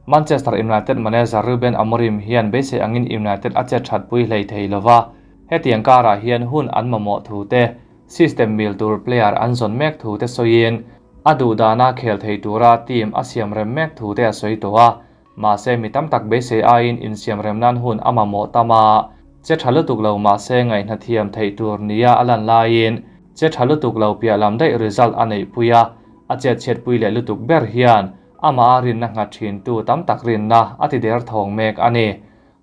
Manchester United manager Ruben Amorim hian beisei angin United a chet that pui hlei thei lova, hetiang karah hian hun an mamawh thu te, system mil tur player an zawn mek thu te sawiin, a duh dana khel thei tura team a siam rem mek thu te a sawi tawh a. Mahse mi tam tak beisei aiin insiam rem nan hun a mamawh tam a, che tha lutuk lo mahse ngaihna thiam theih tur nia a lan laiin che tha lutuk lo piah lam daih result a neih pui a, a chet chhiat pui leh lutuk ber hian amah a rinna nghat thintu tam tak rinna a ti der thawng mek a ni.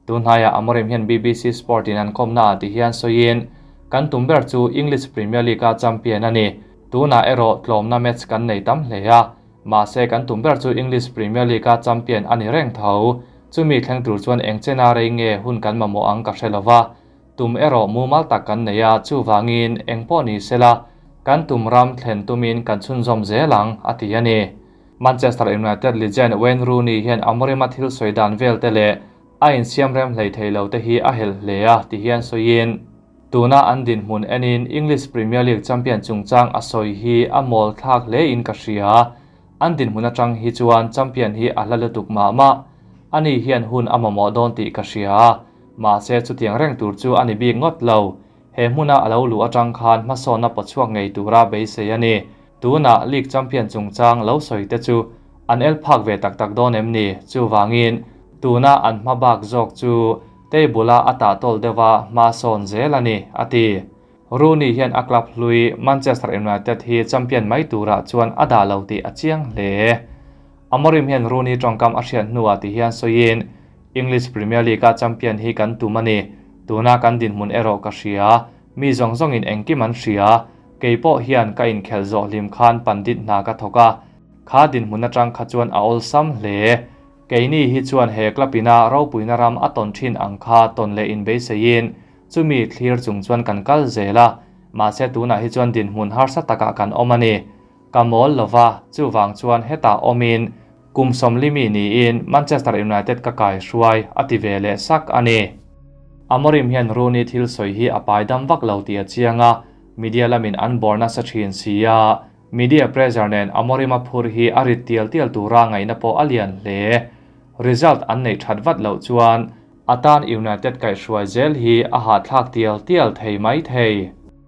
Tunhnaiah Amorim hian BBC Sport in an kawmna ah ti hian sawiin, Kan tum ber chu English Premier League a champion a ni. Tunah erawh tlawmna match kan nei tam hle a. Mahse kan tum ber chu English Premier League a champion a ni reng tho. Chumi thleng tur chuan eng chena rei nge hun kan mamawh ang ka hre lova. Tum erawh mumal tak kan nei a, chuvangin eng pawh ni sela kan tum ram thlen tumin kan chhunzawm zel ang, a ti a ni. Manchester United legend Wayne Rooney hian Amorim-a thil sawi dan vel te leh a insiam rem hlei thei lo te hi a helh hle a, ti hian sawiin, Tuna an dinhmun enin English Premier League champion chungchang a sawi hi a mawl thlak hle in ka hria. An dinhmun atang hi chuan champion hi a hla lutuk mah mah. Ani hian hun a mamawh dawn tih ka hria a, mahse chutiang reng tur chu a ni bik ngawt lo. He hmuna a lo luh atang khan hmasawnna pawchhuak ngei tura beisei a ni. Tunah League champion chungchang lo sawi te chu an el phak ve tak tak dawn em ni? Chuvangin tuna an hma bak zawk chu table-a a tah tawl deuha hma sawn zel a ni, a ti. Rooney hian a club hlui Manchester United hi champion mai turah chuan a dah lo tih a chiang hle. Amorim hian Rooney tawngkam a hriat hnuah ti hian sawiin, English Premier League-a champion hi kan tum a ni. Tuna kan dinhmun erawh ka hria. Mi zawng zawngin engkim an hria. Kei pawh hian ka inkhelh zawh hlim khan pandit hna ka thawk a, kha dinhmun atang kha chuan a awlsam hle. Keini hi chuan he club ina ropuina ram a tawn thin ang kha tawn leh inbeiseiin chumi thlir chung chuan kan kal zel a, mahse tunah hi chuan dinhmun harsa takah kan awm a ni. Ka mawl lova, chuvang chuan hetah awmin kum 40 mi niin Manchester United ka kai hruai a ti ve leh sak a ni. Amorim hian Rooney thil sawi hi a pai dam vak lo tih a chiang a, media lamin an bawr nasa thin si a, media pressure nen Amorim a phur hi a rit tial tial tura ngaihna pawh a lian hle. Result an neih that vat loh chuan a tan United kaihhruai zel hi a hahthlak tial tial thei mai thei.